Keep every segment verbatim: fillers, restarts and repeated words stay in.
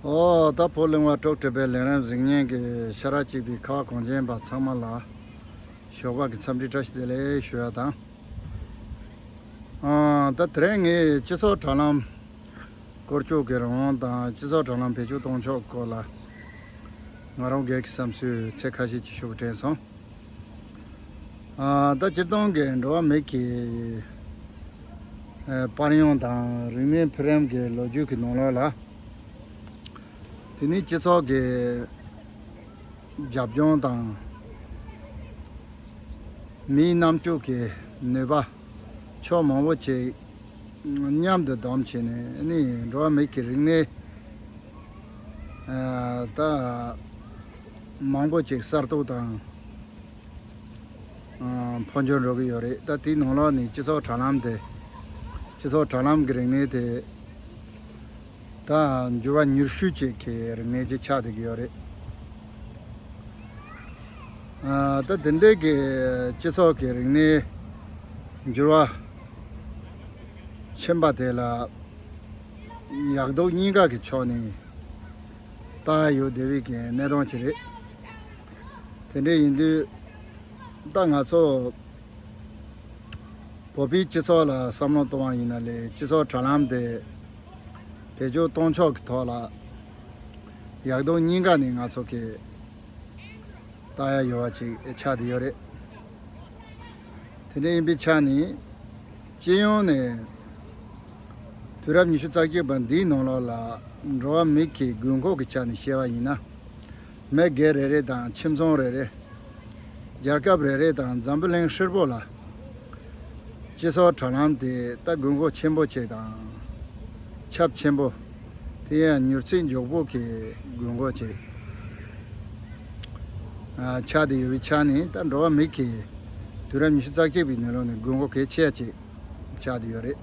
ཨོ། ད་བོད་གླིང་བ་ཀྲོག་ཀྲི་པའི་ལས་རིམ་གཟིགས་མཁན་གྱི་ཤ་ར་གཅིག་པའི་ཁ་བ་གངས་ཅན་པ་ཚང་མ་ལ་ཞོགས་པ་གི་འཚམས་འདྲི་བཀྲ་ཤིས་བདེ་ལེགས་ཞུ་ཡ་དང་། ཨ། ད་དེ་རིང་ངས་སྤྱི་ཚོགས་དྲ་ལམ་བཀོལ་སྤྱོད་ཀྱི་རང་དབང་དང་སྤྱི་ཚོགས་དྲ་ལམ་བེད་སྤྱོད་གཏོང་ཕྱོགས་སྐོར་ལ་ང་རང་སྒེར་གྱི་བསམ་ཚུལ་ཚིག་ཁ་ཤས་ཅིག་ཞུ་གི་དྲན་སོང་། ཨ། ད་སྤྱིར་བཏང་གི་འགྲོ་བ་མི་གི་ཨ་པར་ཡང་དང་རིག་གནས་འཕེལ་རིམ་གྱི་ལོ་རྒྱུས་ཀྱི་ནང་ལོགས་ལ། དེ་ནི་སྤྱི་ཚོགས་ཀྱི་རྒྱབ་ལྗོངས་དང་མིའི་རྣམ་དཔྱོད་ཀྱི་ནུས་པ་ཕྱོགས་མང་པོ་ཅིག་མཉམ་དུ་བསྡོམས་བྱས་ནས་ནི་འགྲོ་བ་མི་གི་རིག་གནས་ཨ་ད་མང་པོ་ཅིག་གསར་གཏོད་དང་ཨ་འཕོ་འགྱུར་འགྲོ་གི་ཡོད་རེད། ད་དེའི་ནང་ལོགས་ནས་སྤྱི་ཚོགས་དྲ་ལམ་དེ། སྤྱི་ཚོགས་དྲ་ལམ་གྱི་རིག་གནས་དེ་ད་འགྱུར་བ་མྱུར་ཤོས་ཅིག་གི་རིག་གནས་ཅིག་ཆགས་བསྡད་ཀྱི་ཡོད་རེད། ཨ། ད་དེ་འདྲའི་གི་སྤྱི་ཚོགས་ཀྱི་རིག་གནས་འགྱུར་བ་ཕྱིན་པ་དེ་ལ་ཡག་སྡུག་གཉིས་ཀ་གི་ཕྱོགས་ནས་ལྟ་ཡ་ཡོད་བསྡད་པའི་གི་གནས་སྟངས་ཅིག་རེད། དེ་འདྲ་ཡིན་དུས་ད་ང་ཚོ་བོད་པའི་སྤྱི་ཚོགས་ལ་བསམ་བློ་གཏོང་བ་ཡིན་ན་ལས་སྤྱི་ཚོགས་དྲ་ལམ་དེ་བེད་སྤྱོད་གཏོང་ཕྱོགས་ཀྱི་ཐོག་ལ་ཡག་སྡུག་གཉིས་ཀ་ནས་ང་ཚོ་གི་ལྟ་ཡ་ཡོད་པ་ཅིག་ཆགས་བསྡད་ཡོད་རེད། དེ་འདྲ་ཡིན་པའི་ཆ་ནས་སྤྱི་ཡོངས་ནས་དུས་རབས་ཉི་ཤུ་རྩ་གཅིག་པ་འདིའི་ནང་ལོགས་ལ་འགྲོ་བ་མི་གི་དགོས་མཁོ་གི་ཆ་ནས་བཤད་པ་ཡིན་ན། མི་སྒེར་རེ་རེ་དང་ཁྱིམ་ཚང་རེ་རེ། རྒྱལ་ཁབ་རེ་རེ་དང་འཛམ་བུ་གླིང་ཧྲིལ་པོ་ལ་སྤྱི་ཚོགས་དྲ་ལམ་དེ་ད་དགོས་མཁོ་ཆེན་པོ་ཅིག་དང་། ཁྱབ་ཆེན་པོ། དེ་ཡང་མྱུར་ཚད་མགྱོགས་པོ་གི་དགོས་མཁོ་ཅིག་ཨ་ཆགས་བསྡད་ཡོད་པའི་ཆ་ནས་ད་འགྲོ་བ་མི་གི་དུས་རབས་ཉི་ཤུ་རྩ་གཅིག་པའི་ནང་ལོགས་ནས་དགོས་མཁོ་གལ་ཆེ་ཅིག་ཆགས་བསྡད་ཡོད་རེད།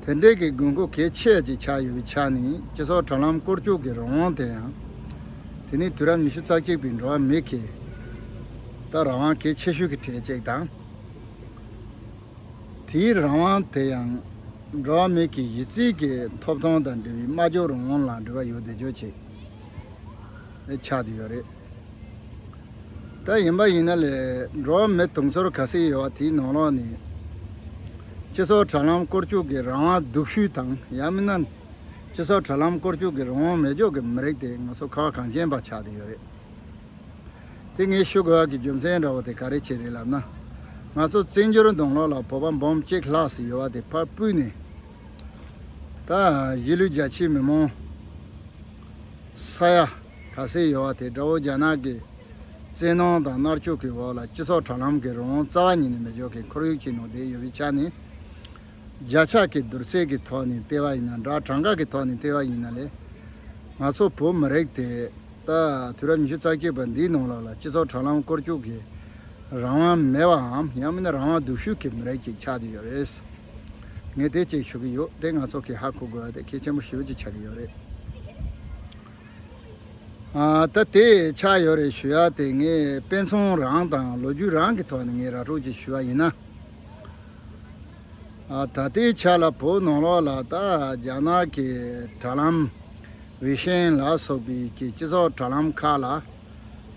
དེ་འདྲའི་གི་དགོས་མཁོ་གལ་ཆེ་ཅིག་ཆགས་ཡོད་པའི་ཆ་ནས་སྤྱི་ཚོགས་དྲ་ལམ་བཀོལ་སྤྱོད་ཀྱི་རང་དབང་དེ་ཡང་། དེ་ནི་དུས་རབས་ཉི་ཤུ་རྩ་གཅིག་པའི་འགྲོ་བ་མི་གི་ད་རང་དབང་གལ་ཆེ་ཤོས་ཀྱི་གྲས་གཅིག་དང་། དེའི་རང་དབང་དེ་ཡང་འགྲོ་བ་མི་གི་གཞི་རྩའི་གི་ཐོབ་ཐང་དང་འབྲེལ་བའི་སྨྲ་བརྗོད་རང་དབང་ལ་འབྲེལ་བ་ཡོད་བསྡད་རྒྱུ་ཅིག་ཆགས་བསྡད་ཡོད་རེད། ད་ཡིན་པ་ཡིན་ན་ལས་འགྲོ་བ་མི་དུང་ཕྱུར་ག་ཚོད་ཡོད་པ་དེའི་ནང་ལོགས་ནས་སྤྱི་ཚོགས་དྲ་ལམ་བཀོལ་སྤྱོད་ཀྱི་རང་དབང་སྡུག་ཤོས་དང་ཡང་མིན་ན་སྤྱི་ཚོགས་དྲ་ལམ་བཀོལ་སྤྱོད་ཀྱི་རང་དབང་མེད་ཕྱོགས་ཀྱི་མི་རིགས་དེ་ང་ཚོ་ཁ་བ་གངས་ཅན་པ་ཆགས་བསྡད་ཡོད་རེད། དེ་ངས་ཞུ་དགོས་ཡག་གི་རྒྱུ་མཚན་འདྲ་བོ་དེ་ག་རེ་བྱས་རེད་ལབ་ན། ང་ཚོ་བཙན་བྱོལ་ནང་ལོགས་ལ་བོད་པ་འབུམ་གཅིག་ལྷག་ཙམ་ཡོད་པ་དེ་ཕར་ཕུད་ནས། ད་གཞིས་ལུས་རྒྱ་ཆེའི་མི་མང་ས་ཡ་ག་ཚོད་ཡོད་པ་དེ་དགྲ་བོ་རྒྱ་ནག་གི་བཙན་གནོན་དང་མནར་གཅོད་ཀྱི་འོག་ལ་སྤྱི་ཚོགས་དྲ་ལམ་གྱི་རང་དབང་རྩ་བ་ཉིད་ནས་མེད་ཕྱོགས་ཀྱི་ཁོར་ཡུག་ཅིག་ནང་བསྡད་ཡོད་པའི་ཆ་ནས། བརྒྱ་ཆ་གི་བསྡུར་ཚད་ཀྱི་ཐོག་ནས་བལྟས་པ་ཡིན་ན་འདྲ། གྲངས་ཀ་གི་ཐོག་ནས་བལྟས་པ་ཡིན་ན་ལས། ང་ཚོ་བོད་མི་རིགས་དེ་ད་དུས་རབས་ཉི་ཤུ་རྩ་གཅིག་པ་འདིའི་ནང་ལོགས་ལ་སྤྱི་ཚོགས་དྲ་ལམ་བཀོལ་སྤྱོད་ཀྱི་རང་དབང་མེད་པའམ་ཡང་མིན་ན་རང་དབང་སྡུག་ཤོས་ཀྱི་མི་རིགས་ཅིག་ཆགས་བསྡད་ཡོད་རེད། ངས་དེ་གཅིག་ཞུ་གི་ཡོད། དེ་ང་ཚོ་གིས་ཧ་གོ་དགོས་པ་དེ་གལ་ཆེན་པོ་ཞེ་པོ་ཅིག་ཆགས་ཀྱི་ཡོད་རེད། ཨ། ད་དེ་ཆགས་ཡོད་རེད་ཞུ་ཡ་དེ་ངས་དཔེ་མཚོན་རང་དང་ལོ་རྒྱུས་རང་གི་ཐོག་ནས་ངས་ར་སྤྲོད་ཅིག་ཞུ་བ་ཡིན་ན། ཨ། ད་ལྟའི་ཆ་ལ་བོད་ནང་ལོགས་ལ་ད་རྒྱ་ནག་གི་དྲ་ལམ་ཝེ་ཤན་ལ་སོགས་པའི་གི་སྤྱི་ཚོགས་དྲ་ལམ་ཁག་ལ་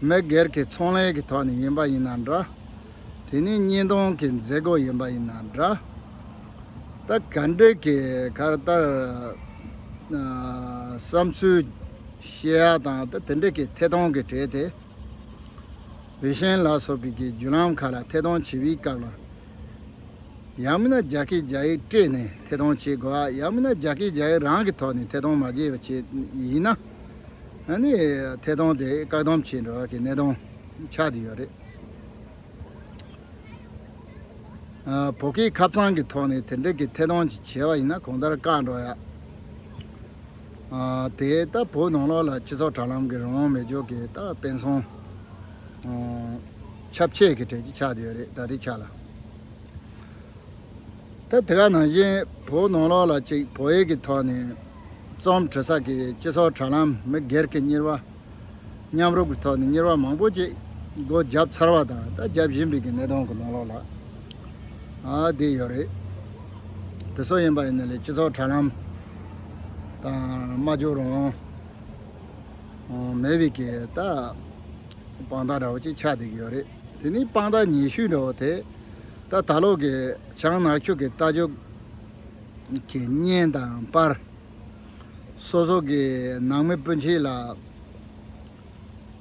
མི་སྒེར་གྱི་ཚོང་ལས་ཀྱི་ཐོག་ནས་ཡིན་པ་ཡིན་ན་འདྲ། དེ་ནས་བརྙན་ཐུང་གི་མཛད་སྒོ་ཡིན་པ་ཡིན་ན་འདྲ། ད་ག་འདྲའི་གི་ག་རེ་ལྟར་ཨ་བསམ་ཚུལ་བཤད་ཡ་དང་ད་དེ་འདྲའི་གི་ཐད་གཏོང་གི་གྲས་དེ། ཝེ་ཤན་ལ་སོགས་པའི་གི་བརྒྱུད་ལམ་ཁག་ལ་ཐད་གཏོང་བྱེད་པའི་སྐབས་ལ། ཡང་མིན་ན་རྒྱ་སྐད་རྒྱ་ཡིག་སྤྲད་ནས་ཐད་གཏོང་བྱེད་དགོས། ཡང་མིན་ན་རྒྱ་སྐད་རྒྱ་ཡིག་རང་གི་ཐོག་ནས་ཐད་གཏོང་མ་བྱས་པ་བྱས་ཡིན་ན། ཨ་ནི་ཐད་གཏོང་དེ་བཀག་སྡོམ་བྱས་འགྲོ་བ་གི་གནད་དོན་ཆགས་བསྡད་ཡོད་རེད། ཨ། བོད་སྐད་ཁ་བྱང་གི་ཐོག་ནས་དེ་འདྲ་གི་ཐད་གཏོང་ཅིག་བྱས་པ་ཡིན་ན་གང་ལྟར་བཀག་འགྲོ་ཡ། ཨ། དེ་ད་བོད་ནང་ལོགས་ལ་སྤྱི་ཚོགས་དྲ་ལམ་གྱི་རང་དབང་མེད་ཕྱོགས་ཀྱི་ད་དཔེ་མཚོན་ཨ་ཁྱབ་ཆེ་གི་གྲས་ཅིག་ཆགས་བསྡད་ཡོད་རེད་ད་ལྟའི་ཆ་ལ། ད་དེ་ག་ནང་བཞིན་བོད་ནང་ལོགས་ལ་ཅིག་བོད་ཡིག་གི་ཐོག་ནས་རྩོམ་འབྲི་ས་གི་སྤྱི་ཚོགས་དྲ་ལམ་མི་སྒེར་གྱི་གཉེར་བ། མཉམ་རུབ་ཀྱི་ཐོག་ནས་གཉེར་བ་མང་པོ་ཅིག་སྒོ་བརྒྱབ་ཚར་བ་དང་ད་བརྒྱབ་བཞིན་པའི་གི་གནས་སྟངས་ཀྱི་ནང་ལོགས་ལ་ཨ་བསྡད་ཡོད་རེད། དེ་ཚོ་ཡིན་པ་ཡིན་ན་ལས་སྤྱི་ཚོགས་དྲ་ལམ་ དང་སྨྲ་བརྗོད་རང་དབང་མེད་པའི་གི་ད་དཔང་རྟགས་འདྲ་བོ་ཅིག་ཆགས་བསྡད་ཀྱི་ཡོད་རེད། དེ་ནས་དཔང་རྟགས་ཉེ་ཤོས་འདྲ་བོ་དེ་ད་ད་ལོ་གི་བྱང་ནག་ཆུ་གི་རྟ་རྒྱུག་གི་བརྙན་དང་པར། སོ་སོ་གི་ནང་མི་སྤུན་མཆེད་ལ་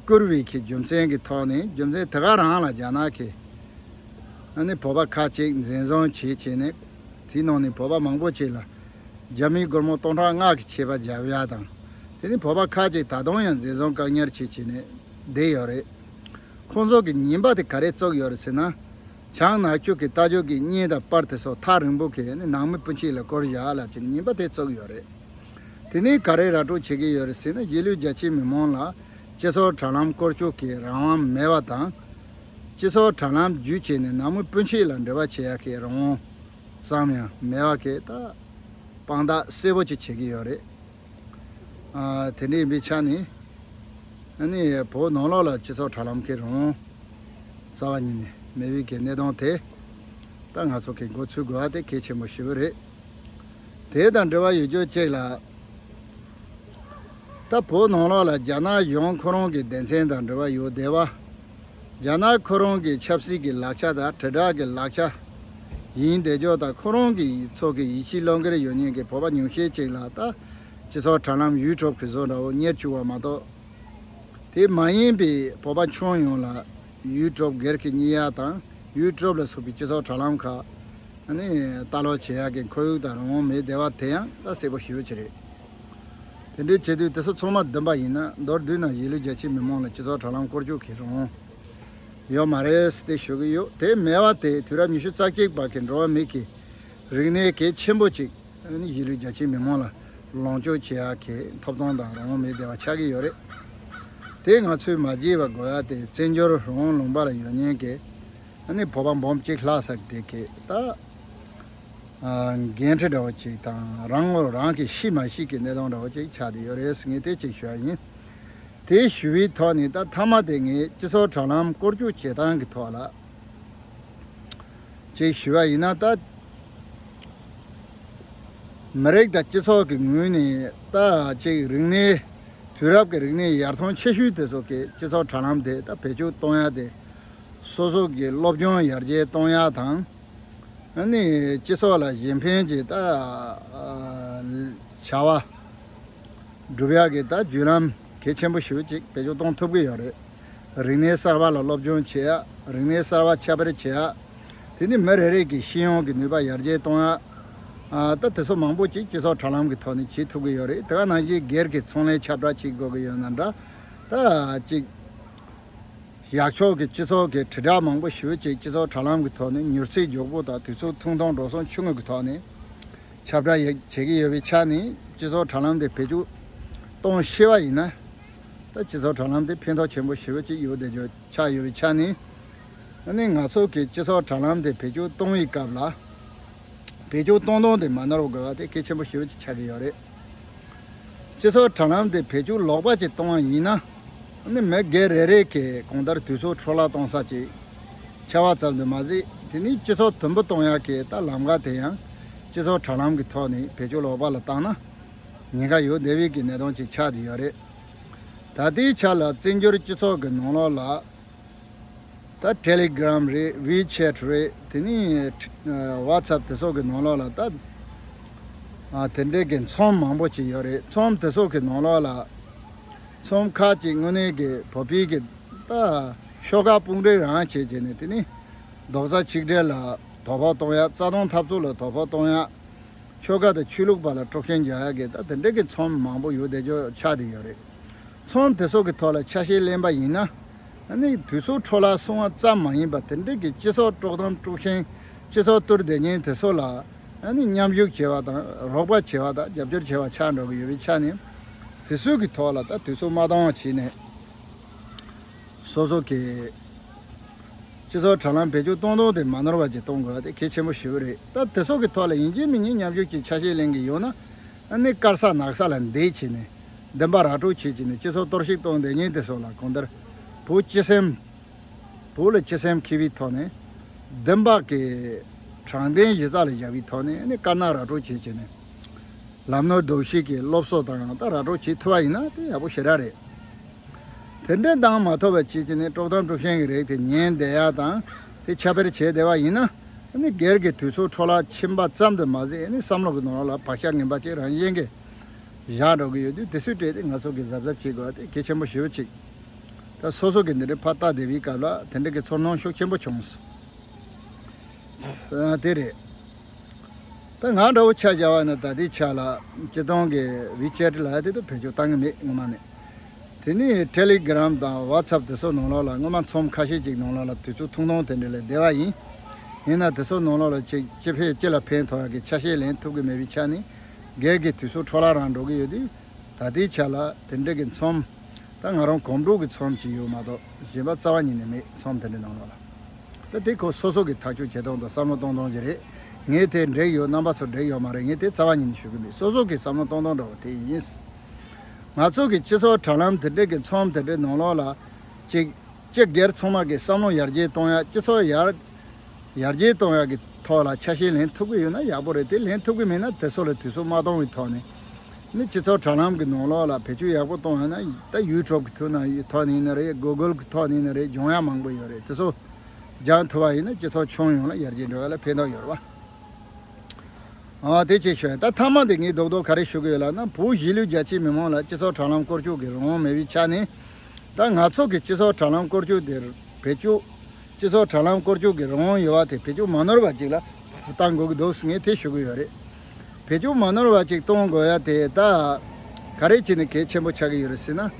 བསྐུར་བའི་གི་རྒྱུ་མཚན་གྱི་ཐོག་ནས། རྒྱུ་མཚན་དེ་ག་རང་ལ་རྒྱ་ནག་གི་ཨ་ནི་བོད་པ་ཁག་ཅིག་འཛིན་བཟུང་བྱས་བྱས་ནས། དེའི་ནང་ནས་བོད་པ་མང་པོ་ཅིག་ལ་རྒྱ་མིའི་སྒོར་མོ་སྟོང་ཕྲག་ལྔ་གི་ཆད་པ་བརྒྱབ་ཡ་དང་། དེ་ནས་བོད་པ་ཁག་ཅིག་ད་དུང་ཡང་འཛིན་བཟུང་བཀག་ཉར་བྱས་བྱས་ནས་བསྡད་ཡོད་རེད། ཁོང་ཚོ་གི་ཉེས་པ་དེ་ག་རེ་བཙུགས་ཡོད་རེད་ཟེར་ན། བྱང་ནག་ཆུ་གི་རྟ་རྒྱུག་གི་བརྙན་དང་པར་དེ་ཚོ་ཐག་རིང་པོ་གི་ནང་མི་སྤུན་མཆེད་ལ་བསྐུར་བཞག་ལབ་ཀྱི་ཉེས་པ་དེ་བཙུགས་ཡོད་རེད། དེ་ནས་ག་རེ་ར་སྤྲོད་བྱེད་ཀྱི་ཡོད་རེད་ཟེར་ན། གཞིས་ལུས་རྒྱ་ཆེའི་མི་མང་ལ་སྤྱི་ཚོགས་དྲ་ལམ་བཀོལ་སྤྱོད་ཀྱི་རང་དབང་མེད་པ་དང་། སྤྱི་ཚོགས་དྲ་ལམ་བརྒྱུད་བྱས་ནས་ནང་མི་སྤུན་མཆེད་ལ་འབྲེལ་བ་བྱེད་ཡག་གི་རང་དབང་ཙམ་ཡང་མེད་པ་གི་ད་དཔང་རྟགས་གསལ་པོ་ཅིག་བྱེད་ཀྱི་ཡོད་རེད། ཨ། དེ་འདྲ་ཡིན་པའི་ཆ་ནས། ཨ་ནི་བོད་ནང་ལོགས་ལ་སྤྱི་ཚོགས་དྲ་ལམ་གྱི་རང་དབང་རྩ་བ་ཉིད་ནས་མེད་པའི་གི་གནས་སྟངས་དེ་ད་ང་ཚོ་གི་མགོ་ཚོས་དགོས་པ་དེ་གལ་ཆེན་པོ་ཞེ་པོ་རེད། དེ་དང་འབྲེལ་བ་ཡོད་རྒྱུ་གཅིག་ལ། ད་བོད་ནང་ལོགས་ལ་རྒྱ་ནག་གཞུང་ཁོ་རང་གི་སྡེ་ཚན་དང་འབྲེལ་བ་ཡོད་བསྡད་པ། རྒྱ་ནག་ཁོ་རང་གི་ཆབ་སྲིད་ཀྱི་ལག་ཆ་དང་དྲིལ་བསྒྲགས་ཀྱི་ལག་ཆ་ཡིན་བསྡད་རྒྱུ་དང་། ཁོ་རང་གི་ཚོ་གི་ཡིད་ཆེས་བློ་འགེལ་ཡོད་མཁན་གྱི་བོད་པ་ཉུང་ཤས་ཅིག་ལ་ད་སྤྱི་ཚོགས་དྲ་ལམ་ཡུ་ཊུབ་གི་བཟོ་འདྲ་བོ་གཉེར་བཅུག་པ་མ་གཏོགས། དེ་མ་ཡིན་པའི་བོད་པ་ཁྱོན་ཡོངས་ལ་ཡུ་ཊུབ་སྒེར་གྱི་གཉེར་ཡག་དང་། ཡུ་ཊུབ་ལ་སོགས་པའི་སྤྱི་ཚོགས་དྲ་ལམ་ཁག་ཨ་ནི་ལྟ་ཀློག་བྱེད་ཡག་གི་ཁོར་ཡུག་དང་རང་དབང་མེད་བསྡད་པ་དེ་ཡང་ད་གསལ་པོ་ཞེ་པོ་ཅིག་རེད། དེ་འདྲའི་བྱེད་དུས་དེ་ཚོ་ཚང་མ་བདེན་པ་ཡིན་ན། མདོར་བསྡུས་ན་གཞིས་ལུས་རྒྱ་ཆེའི་མི་མང་ལ་སྤྱི་ཚོགས་དྲ་ལམ་བཀོལ་སྤྱོད་ཀྱི་རང་དབང་ཡོད་མ་རེད་ཟེར་ཏེ་ཞུ་གི་ཡོད། དེ་མེད་པ་དེ་དུས་རབས་ཉི་ཤུ་རྩ་གཅིག་པ་གི་འགྲོ་བ་མི་གི་རིག་གནས་གལ་ཆེན་པོ་ཅིག་ཨ་ནི་གཞིས་ལུས་རྒྱ་ཆེའི་མི་མང་ལ་ལོངས་སྤྱོད་བྱེད་ཡག་གི་ཐོབ་ཐང་དང་རང་དབང་མེད་བསྡད་པ་ཆགས་ཀྱི་ཡོད་རེད། དེ་ང་ཚོས་མ་བརྗེད་པ་དགོས་ཡ་དེ། བཙན་བྱོལ་རང་དབང་ལུང་པ་ལ་ཡོད་མཁན་གྱི་ཨ་ནི་བོད་པ་འབུམ་གཅིག་ལྷག་ཙམ་དེ་གི་ད་ཨ་འགན་འཁྲི་འདྲ་བོ་ཅིག་དང་། རང་ངོ་རང་གིས་ཤེས་མ་ཤེས་ཀྱི་གནས་སྟངས་འདྲ་བོ་ཅིག་ཆགས་བསྡད་ཡོད་རེད་ཟེར། ངས་དེ་ཅིག་ཞུ་ཡ་ཡིན། དེ་ཞུ་བའི་ཐོག་ནས་ད་མཐའ་མ་དེ་ངས་སྤྱི་ཚོགས་དྲ་ལམ་བཀོལ་སྤྱོད་བྱེད་སྟངས་ཀྱི་ཐོག་ལ་ཅིག་ཞུ་བ་ཡིན་ན། ད་མི་རིགས་དང་སྤྱི་ཚོགས་ཀྱི་ངོས་ནས་ད་ཅིག་རིག་གནས། དུས་རབས་ཀྱི་རིག་གནས་ཡར་ཐོན་ཆེ་ཤོས་དེ་ཚོ་གི་སྤྱི་ཚོགས་དྲ་ལམ་དེ་ད་བེད་སྤྱོད་གཏོང་ཡ་དེ། སོ་སོ་གི་སློབ་སྦྱོང་ཡར་རྒྱས་གཏོང་ཡ་དང་། ཨ་ནི་སྤྱི་ཚོགས་ལ་གཞན་ཕན་གྱི་ད་ཨ་བྱ་བ་སྒྲུབ་ཡག་གི་ད་བརྒྱུད་ལམ་གལ་ཆེན་པོ་ཞེ་པོ་ཅིག་བེད་སྤྱོད་གཏོང་ཐུབ་ཀྱི་ཡོད་རེད། རིག་གནས་གསར་པ་ལ་སློབ་སྦྱོང་བྱེད་ཡག་རིག་གནས་གསར་པ་ཁྱབ་སྤེལ་བྱེད་ཡག་དེ་ནི་མི་རེ་རེ་གི་ཤེས་ཡོན་གྱི་ནུས་པ་ཡར་རྒྱས་གཏོང་ཡག་ཨ་ད་དེ་ཚོ་མང་པོ་ཅིག་སྤྱི་ཚོགས་དྲ་ལམ་གྱི་ཐོག་ནས་བྱེད་ཐུབ་ཀྱི་ཡོད་རེད། དེ་ག་ནང་བཞིན་སྒེར་གྱི་ཚོང་ལས་ཁྱབ་བསྒྲགས་བྱེད་དགོས་ཀྱི་ཡོད་ན་འདྲ། ད་ཅིག་ཡག་ཕྱོགས་ཀྱི་སྤྱི་ཚོགས་ཀྱི་དྲིལ་བསྒྲགས་མང་པོ་ཞེ་པོ་ཅིག་སྤྱི་ཚོགས་དྲ་ལམ་གྱི་ཐོག་ནས་མྱུར་ཚད་མགྱོགས་པོ་དང་དུས་ཚོད་ཐུང་ཐུང་འགྲོ་སོང་ཆུང་ངུ་གི་ཐོག་ནས་ཁྱབ་བསྒྲགས་ཡ་བྱེད་ཀྱི་ཡོད་པའི་ཆ་ནས། སྤྱི་ཚོགས་དྲ་ལམ་དེ་བེད་སྤྱོད་གཏོང་ཤེས་པ་ཡིན་ན། ད་སྤྱི་ཚོགས་དྲ་ལམ་དེ་ཕན་ཐོགས་ཆེན་པོ་ཞེ་པོ་ཅིག་ཡོད་བསྡད་རྒྱུ་ཆགས་ཡོད་པའི་ཆ་ནས། ཨ་ནི་ང་ཚོ་གི་སྤྱི་ཚོགས་དྲ་ལམ་དེ་བེད་སྤྱོད་གཏོང་བའི་སྐབས་ལ། བེད་སྤྱོད་གཏོང་སྟངས་དེ་མ་ནོར་དགོས་པ་དེ་གལ་ཆེན་པོ་ཞེ་པོ་ཅིག་ཆགས་ཀྱི་ཡོད་རེད། སྤྱི་ཚོགས་དྲ་ལམ་དེ་བེད་སྤྱོད་ལོག་པ་ཅིག་གཏོང་བ་ཡིན་ན། ཨ་ནི་མི་སྒེར་རེ་རེ་གིས་གང་ལྟར་དུས་ཚོད་འཕྲོ་བརླག་གཏོང་ས་ཅིག་ཆགས་པ་ཙམ་དུ་མ་ཟད། དེ་ནི་སྤྱི་ཚོགས་དུམ་བུ་གཏོང་ཡག་གི་ད་ལམ་ཁ་དེ་ཡང་སྤྱི་ཚོགས་དྲ་ལམ་གྱི་ཐོག་ནས་བེད་སྤྱོད་ལོག་པ་ལ་བཏང་ན། ཉེན་ཁ་ཡོད་བསྡད་པའི་གི་གནས་སྟངས་ཅིག་ཆགས་བསྡད་ཡོད་རེད། ད་ལྟའི་ཆ་ལ་བཙན་བྱོལ་སྤྱི་ཚོགས་ཀྱི་ནང་ལོགས་ལ། ད་ཊེ་ལི་གྷི་རམ་རེད། ཝི་ཆེ་ཊི་རེད། དེ་ནས་ཝ་ཚབ་དེ་ཚོ་གི་ནང་ལོགས་ལ་ད་ཨ་དེ་འདྲའི་གི་ཚོམས་མང་པོ་ཅིག་ཡོད་རེད། ཚོམས་དེ་ཚོ་གི་ནང་ལོགས་ལ་ཚོམས་ཁག་ཅིག་དངོས་གནས་ཀྱི་བོད་པའི་གི་ད་ཤོག་ཁག་དཔུང་སྒྲིག་རང་བྱས་བྱས་ནས། དེ་ནས་རྡོག་རྩ་གཅིག་སྒྲིལ་ལ་དོ་ཕོག་གཏོང་ཡ། རྩ་དོན་འཐབ་རྩོད་ལ་དོ་ཕོག་གཏོང་ཡ། ཆོལ་ཁ་དང་ཆོས་ལུགས་བར་ལ་དཀྲུག་ཤིང་རྒྱག་ཡ་གི་ད་དེ་འདྲ་གི་ཚོམས་མང་པོ་ཡོད་བསྡད་རྒྱུ་ཆགས་བསྡད་ཡོད་རེད། ཚོམས་དེ་ཚོ་གི་ཐོག་ལ་ཆ་ཤས་ལེན་པ་ཡིན་ན། ཨ་ནི་དུས་ཚོད་འཕྲོ་བརླག་སོང་བ་ཙམ་མ་ཡིན་པ། དེ་འདྲ་གི་སྤྱི་ཚོགས་དཀྲུག་གཏམ་དཀྲུག་ཤིང་། སྤྱི་ཚོགས་གཏོར་བསྡད་མཁན་དེ་ཚོ་ལ་ཨ་ནི་མཉམ་ཞུགས་བྱས་པ་དང་། རོགས་པ་བྱས་པ་དང་། རྒྱབ་སྐྱོར་བྱས་པ་ཆགས་འགྲོ་གི་ཡོད་པའི་ཆ་ནས། དེ་ཚོའི་གི་ཐོག་ལ་ད་དུས་ཚོད་མ་བཏང་བ་བྱས་ནས། སོ་སོ་གི་སྤྱི་ཚོགས་དྲ་ལམ་བེད་སྤྱོད་གཏོང་སྟངས་དེ་མ་ནོར་བ་ཅིག་གཏོང་དགོས་པ་དེ་གལ་ཆེན་པོ་ཞེ་པོ་རེད། ད་དེ་ཚོ་གི་ཐོག་ལ་ཡིན་གཅིག་མིན་གཅིག་མཉམ་ཞུགས་ཀྱི་ཆ་ཤས་ལེན་གྱི་ཡོད་ན། ཨ་ནི་དཀར་ས་ནག་ས་ལ་འདེད་བྱས་ནས། བདེན་པ་ར་སྤྲོད་བྱེད་བྱས་ནས། སྤྱི་ཚོགས་གཏོར་བཤིག་གཏོང་བསྡད་མཁན་དེ་ཚོ་ལ་གང་ལྟར་བོད་སྤྱི་སེམས། བོད་ལ་སྤྱི་སེམས་འཁྱེར་བའི་ཐོག་ནས། བདེན་པ་གི་དྲང་བདེན་གཞི་རྩ་ལ་བཞག་པའི་ཐོག་ནས། ཨ་ནི་དཀར་ནག་ར་སྤྲོད་བྱེད་བྱས་ནས། ལམ་ནོར་ལྡོག་ཤེས་ཀྱི་སློབ་གསོ་དང་ད་ར་སྤྲོད་བྱེད་ཐུབ་པ་ཡིན་ན་དེ་ཡག་པོ་ཞེ་དྲག་རེད། དེ་འདྲ་བཏང་མ་ཐུབ་པ་བྱས་ཀྱི་ནི་དཀྲོག་གཏམ་དཀྲོག་ཤན་གྱི་རིགས་དེ་ཉན་བསྡད་ཡ་དང་དེ་ཁྱབ་སྤེལ་བྱས་བསྡད་པ་ཡིན་ན་ནི་སྒེར་གྱི་དུས་ཚོད་འཕྲོ་བརླག་ཕྱིན་པ་ཙམ་དུ་མ་ཟད་ནི་བསམ་བློ་གི་ནང་ལ་བག་ཆགས་ངན་པ་ཅིག་རང་བཞིན་གྱི་བཞག་འགྲོ་གི་ཡོད་དུས་དེ་ཚོའི་གྲས་དེ་ང་ཚོ་གི་གཟབ་གཟབ་བྱེད་དགོས་པ་དེ་གལ་ཆེན་པོ་ཞེ་པོ་ཅིག་ད་སོ་སོ་གི་འདི་འདྲའི་ཕར་ལྟ་བསྡད་པའི་སྐབས་ལ་དེ་འདྲ་གི་ཚོར་སྣང་ཤུགས་ཆེན་པོ་བྱུང་སོང་། ཨ་དེ་རེད། ད་ང་འདྲ་བོ་ཆ་བཞག་པ་ན་ད་ལྟའི་ཆ་ལ་སྤྱི་བཏང་གི་ཝི་ཆེ་ཊི་ལ་དེ་ཚོ་བེད་སྤྱོད་བཏང་གི་མེད་སྔོན་མ་ནས། དེ་ནས་ཊེ་ལི་གྷི་རམ་དང་ཝ་ཚབ་དེ་ཚོ་ནང་ལོགས་ལ་སྔོན་མ་ཚོམས་ཁ་ཤས་ཅིག་ནང་ལོགས་ལ་དུས་ཚོད་ཐུང་ཐུང་དེ་འདྲ་ལས་བསྡད་པ་ཡིན། ཡིན་ན་དེ་ཚོ་ནང་ལོགས་ལ་ཅིག་སྤྱི་ཕན་སྤྱི་ལ་ཕན་ཐོགས་ཡག་གི་ཆ་ཤས་ལེན་ཐུབ་ཀྱི་མེད་པའི་ཆ་ནས་སྒེར་གྱི་དུས་ཚོད་འཕྲོ་བརླག་རང་འགྲོ་གི་ཡོད་དུས། ད་ལྟའི་ཆ་ལ་དེ་འདྲ་གི་ཚོམས། ད་ང་རང་གོམ་བགྲོད་ཀྱི་ཚོམས་ཅིག་ཡོད་མ་གཏོགས་གཞན་པ་རྩ་བ་ཉིད་ནས་མེད་ཚོམས་དེ་འདྲ་ནང་ལོགས་ལ། ད་དེ་ཁོ་སོ་སོ་གི་ཐག་གཅོད་བྱེད་སྟངས་དང་བསམ་བློ་གཏོང་སྟངས་ཅིག་རེད། ངས་དེ་འགྲིག་ཡོད་རྣམ་པ་ཚོ་འགྲིག་ཡོད་མ་རེད་ངས་དེ་རྩ་བ་ཉིད་ནས་ཞུ་གི་མེད་སོ་སོ་གི་བསམ་བློ་གཏོང་སྟངས་འདྲ་བོ་དེ་ཡིན། ང་ཚོ་གི་སྤྱི་ཚོགས་དྲ་ལམ་དེ་འདྲ་གི་ཚོམས་དེ་འདྲའི་ནང་ལོགས་ལ་ཅིག་སྤྱི་སྒེར་ཚང་མ་གི་བསམ་བློ་ཡར་རྒྱས་གཏོང་ཡ་སྤྱི་ཚོགས་ཡར་ཡར་རྒྱས་གཏོང་ཡག་གི་ཐོག་ལ་ཆ་ཤས་ལེན་ཐུབ་ཀྱི་ཡོད་ན་ཡག་པོ་རེད། དེ་ལེན་ཐུབ་ཀྱི་མེད་ན་དེ་ཚོ་ལ་དུས་ཚོད་མ་གཏོང་བའི་ཐོག་ནས་ནི་སྤྱི་ཚོགས་དྲ་ལམ་གྱི་ནང་ལོགས་ལ་བེད་སྤྱོད་ཡག་པོ་གཏོང་ཡོད་ན་ད་ཡུ་ཊུབ་གི་ཐོག་ནས་ཐོག་ནས་ཡིན་ན་རེད། གུ་གུལ་གྱི་ཐོག་ནས་ཡིན་ན་རེད། སྦྱོང་ཡག་མང་པོ་ཡོད་རེད། དེ་ཚོ་སྦྱང་ཐུབ་པ་ཡིན་ན་སྤྱི་ཚོགས་ཁྱོན་ཡོངས་ལ་ཡར་རྒྱས་འགྲོ་ཡག་ལ་ཕན་ཐོགས་ཡོད་རེད་བ། ཨ་དེ་ཅིག་ཤོད། ད་མཐའ་མ་དེ་ངས་རྡོག་རྡོག་ག་རེ་ཞུ་གི་ཡོད་ལབ་ན་བོད་གཞིས་ལུས་རྒྱ་ཆེའི་མི་མང་ལ་སྤྱི་ཚོགས་དྲ་ལམ་བཀོལ་སྤྱོད་ཀྱི་རང་དབང་མེད་པའི་ཆ་ནས། ད་ང་ཚོ་གི་སྤྱི་ཚོགས་དྲ་ལམ་བཀོལ་སྤྱོད་དེ་བེད་སྤྱོད། སྤྱི་ཚོགས་དྲ་ལམ་བཀོལ་སྤྱོད་ཀྱི་རང་དབང་ཡོད་པ་དེ་བེད་སྤྱོད་མ་ནོར་བ་ཅིག་ལ་བཏང་དགོས་ཀྱི་འདུག་ངས་དེ་ཞུ་གི་ཡོད་རེད། བེད་སྤྱོད་མ་ནོར་བ་ཅིག་གཏོང་དགོས་ཡ་དེ་ད་ག་རེ་བྱས་ནས་གལ་ཆེན་པོ་ཆགས་ཀྱི་ཡོད་རེད་ཟེར་ན།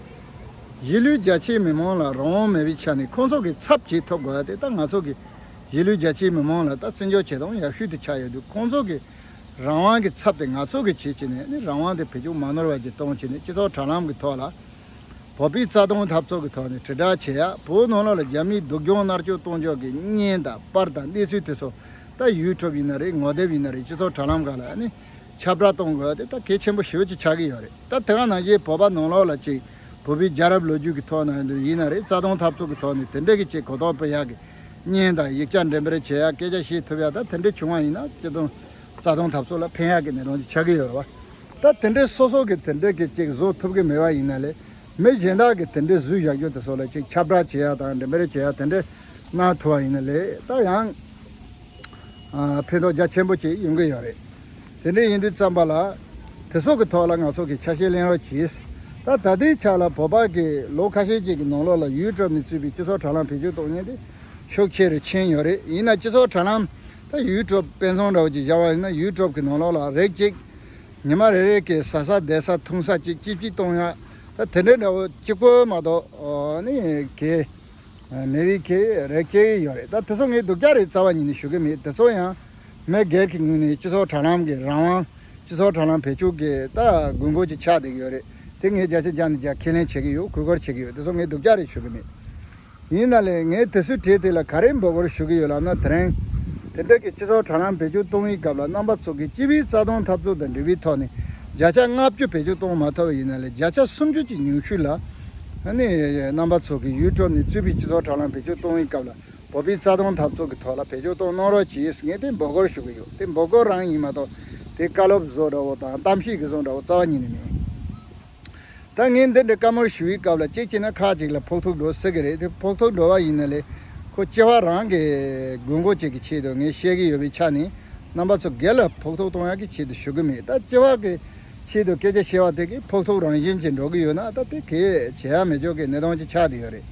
གཞིས་ལུས་རྒྱ་ཆེའི་མི་མང་ལ་རང་དབང་མེད་པའི་ཆ་ནས་ཁོང་ཚོ་གི་ཚབ་བྱེད་ཐུབ་དགོས་ཡ་དེ་ད་ང་ཚོ་གི་གཞིས་ལུས་རྒྱ་ཆེའི་མི་མང་ལ་ད་བརྩི་འཇོག་བྱེད་སྟངས་ཡག་ཤོས་དེ་ཆགས་ཡོད་དུས་ཁོང་ཚོ་གི་རང་དབང་གི་ཚབ་དེ་ང་ཚོ་གི་བྱེད་བྱས་ནས་ནི་རང་དབང་དེ་བེད་སྤྱོད་མ་ནོར་བ་ཅིག་གཏོང་བྱས་ནས་སྤྱི་ཚོགས་དྲ་ལམ་གི་ཐོག་ལ། བོད་པའི་རྩ་དོན་འཐབ་རྩོད་ཀྱི་ཐོག་ནས་དྲིལ་བསྒྲགས་བྱེད་ཡ། བོད་ནང་ལོགས་ལ་རྒྱ་མིའི་སྡུག་སྦྱོང་མནར་གཅོད་གཏོང་ཕྱོགས་ཀྱི་བརྙན་དང་པར་དང་གནས་ཚུལ་དེ་ཚོ་ད་ཡུ་ཊུབ་ཡིན་ན་རེད། ངོ་དེབ་ཡིན་ན་རེད། སྤྱི་ཚོགས་དྲ་ལམ་ཁག་ལ་ནི་ཁྱབ་བསྒྲགས་གཏོང་དགོས་ཡ་དེ་ད་གལ་ཆེན་པོ་ཞེ་པོ་ཅིག་ཆགས་ཀྱི་ཡོད་རེད། ད་དེ་ག་ནང་བཞིན་བོད་པ་ནང་ལོགས་ལ་ཅིག་བོད་པའི་རྒྱལ་རབས་ལོ་རྒྱུས་ཀྱི་ཐོག་ནས་ཡིན་ན་རེད། རྩ་དོན་འཐབ་རྩོད་ཀྱི་ཐོག་ནས་དེ་འདྲ་གི་ཅིག་གོ་རྟོགས་སྤེལ་ཡག་གི་བརྙན་དང་ཡིག་ཆ་འགྲེམས་སྤེལ་བྱེད་ཡ་སྐད་ཆ་བཤད་ཐུབ་ཡ་ད་དེ་འདྲ་བྱུང་བ་ཡིན་ན་སྤྱི་དོན་རྩ་དོན་འཐབ་རྩོད་ལ་ཕན་ཡག་གི་གནད་དོན་ཅིག་ཆགས་ཀྱི་ཡོད་རེད་བ། ད་དེ་འདྲའི་སོ་སོ་གི་དེ་འདྲའི་གི་ཅིག་བཟོ་ཐུབ་ཀྱི་མེད་པ་ཡིན་ན་ལས། མི་གཞན་དག་གིས་དེ་འདྲའི་བཟོས་བཞག་རྒྱུ་དེ་ཚོ་ལ་ཅིག་ཁྱབ་བསྒྲགས་བྱེད་ཡ་དང་འགྲེམས་སྤེལ་བྱེད་ཡ་དེ་འདྲ་གནང་ཐུབ་པ་ཡིན་ན་ལས་ད་ཡང་ཨ་ཕན་ཐོགས་རྒྱ་ཆེན་པོ་ཅིག་ཡོང་གི་ཡོད་རེད། དེ་འདྲ་ཡིན་དུས་ཙམ་པ་ལ་དེ་ཚོ་གི་ཐོག་ལ་ང་ཚོ་གི་ཆ་ཤས་ལེན་རོགས་གྱིས། ད་ད་ལྟའི་ཆ་ལ་བོད་པ་གི་ལོ་ཁ་ཤས་ཅིག་གི་ནང་ལོགས་ལ་ཡུ་ཊུབ་ནས་བཙུགས་པའི་སྤྱི་ཚོགས་དྲ་ལམ་བེད་སྤྱོད་གཏོང་མཁན་དེ་ཤུགས་ཆེ་རུ་ཕྱིན་ཡོད་རེད། ཡིན་ན་སྤྱི་ཚོགས་དྲ་ལམ་ད་ཡུ་ཊུབ་དཔེ་མཚོན་འདྲ་བོ་ཅིག་བཞག་པ་ཡིན་ན་ཡུ་ཊུབ་གི་ནང་ལོགས་ལ་རིགས་གཅིག་ཉི་མ་རེ་རེ་གི་ཟ་ས་བསྡད་ས་འཐུང་ས་གཅིག་གཅིག་གཅིག་གཏོང་ཡ། ད་དེ་འདྲའི་འདྲ་བོ་གཅིག་པོ་མ་གཏོགས་ཨོ་ནི་གི་མེད་པའི་གི་རེ་སྐྱེ་ཡི་ཡོད་རེད། ད་དེ་ཚོ་ངས་སྡུག་ཅག་རེད་རྩ་བ་ཉིད་ནས་ཞུ་གི་མེད། དེ་ཚོ་ཡང་མི་སྒེར་གྱི་ངོས་ནས་སྤྱི་ཚོགས་དྲ་ལམ་གི་རང་དབང་སྤྱི་ཚོགས་དྲ་ལམ་བེད་སྤྱོད་གི་ད་དགོས་མཁོ་ཅིག་ཆགས་བསྡད་ཀྱི་ཡོད་རེད། དེ་ངས་བརྒྱ་ཆ་བརྒྱ་ནས་བརྒྱ་ཁས་ལེན་བྱེད་ཀྱི་ཡོད། གུས་བཀུར་བྱེད་ཀྱི་ཡོད། དེ་ཚོ་ངས་སྡུག་ཅག་རེད་ཞུ་གི་མེད། ཡིན་ན་ལས་ངས་དེ་ཚོའི་གྲས་དེ་ལ་ག་རེ་འབོད་སྐུལ་ཞུ་གི་ཡོད་ལབ་ན། དེ་རིང་དེ་འདྲ་གི་སྤྱི་ཚོགས་དྲ་ལམ་བེད་སྤྱོད་གཏོང་བའི་སྐབས་ལ་རྣམ་པ་ཚོ་གིས་སྤྱི་པའི་རྩ་དོན་འཐབ་རྩོད་དང་འབྲེལ་བའི་ཐོག་ནས་བརྒྱ་ཆ་ལྔ་བཅུ་བེད་སྤྱོད་གཏོང་མ་ཐུབ་པ་ཡིན་ན་ལས་བརྒྱ་ཆ་སུམ་ཅུ་ཅིག་ཉུང་ཤོས་ལ་ཨ་ནི་རྣམ་པ་ཚོ་གིས་ཡུ་ཊུབ་ནས་བཙུགས་པའི་སྤྱི་ཚོགས་དྲ་ལམ་བེད་སྤྱོད་གཏོང་བའི་སྐབས་ལ་བོད་པའི་རྩ་དོན་འཐབ་རྩོད་ཀྱི་ཐོག་ལ་བེད་སྤྱོད་གཏོང་གནང་རོགས་གྱིས་ངས་དེ་འབོད་སྐུལ་ཞུ་གི་ཡོད། དེ་འབོད་སྐུལ་རང་ཡིན་མ་གཏོགས་དེ་བཀའ་སློབ་བཟོ་འདྲ་བོ་དང་གཏམ་བཤད་ཀྱི་བཟོ་འདྲ་བོ་རྩ་བ་ཉིད་ནས་མིན། ད་ངས་འདི་འདྲའི་བཀའ་མོལ་ཞུ་བའི་སྐབས་ལ་གཅིག་བྱས་ན་ཁག་ཅིག་ལ་ཕོག་ཐུག་འགྲོ་སྲིད་ཀྱི་རེད། དེ་ཕོག་ཐུག་འགྲོ་བ་ཡིན་ན་ལས་ཁོ་སྤྱི་བ་རང་གི་དགོས་མཁོ་ཅིག་གི་ཆེད་དུ་ངས་བཤད་ཀྱི་ཡོད་པའི་ཆ་ནས་རྣམ་པ་ཚོ་སྒེར་ལ་ཕོག་ཐུག་གཏོང་ཡག་གི་ཆེད་དུ་ཞུ་གི་མེད། ད་སྤྱི་བ་གི་ཆེད་དུ་སྐད་ཆ་བཤད་པ་དེ་གི་ཕོག་ཐུག་རང་བཞིན་ཅིག་འགྲོ་གི་ཡོད་ན་ད་དེ་གས་བྱེད་ཡག་མེད་ཆོག་གི་གནས་སྟངས་ཅིག་ཆགས་བསྡད་ཡོད་རེད།